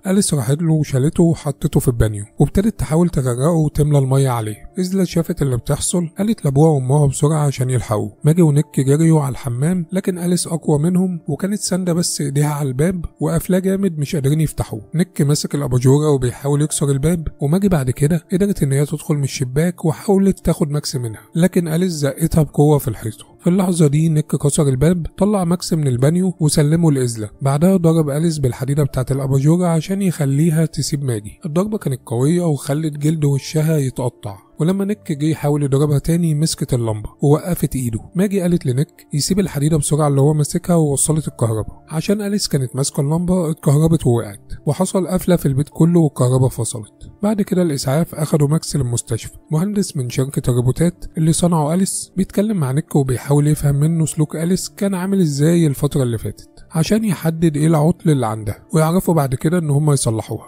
أليس راحت له وشالته وحطته في البانيو، وابتدت تحاول تغرقه وتملى المية عليه. إزلا شافت اللي بتحصل، قالت لابوها وامها بسرعة عشان يلحقوه. ماجي ونيك جريوا على الحمام، لكن أليس اقوى منهم وكانت ساندة بس ايديها على الباب وقافلاه جامد مش قادرين يفتحوه. نيك ماسك الاباجوره وبيحاول يكسر الباب، وماجي بعد كده قدرت ان هي تدخل من الشباك وحاولت تاخد ماكس منها، لكن أليس زقتها بقوة في الحيطة. في اللحظة دي نيك كسر الباب، طلع ماكس من البانيو وسلمه لإزلا. بعدها ضرب أليس بالحديدة بتاعة الأباجورة عشان يخليها تسيب ماجي. الضربة كانت قوية وخلت جلد وشها يتقطع، ولما نيك جه يحاول يضربها تاني مسكت اللمبة ووقفت ايده. ماجي قالت لنيك يسيب الحديدة بسرعة اللي هو ماسكها ووصلت الكهرباء. عشان أليس كانت ماسكة اللمبة اتكهربت ووقعت، وحصل قفلة في البيت كله والكهرباء فصلت. بعد كده الإسعاف أخدوا ماكس للمستشفى. مهندس من شركة الروبوتات اللي صنعوا أليس بيتكلم مع نيك وبيحاول يفهم منه سلوك أليس كان عامل ازاي الفترة اللي فاتت عشان يحدد ايه العطل اللي عندها، ويعرفوا بعد كده ان هم يصلحوها.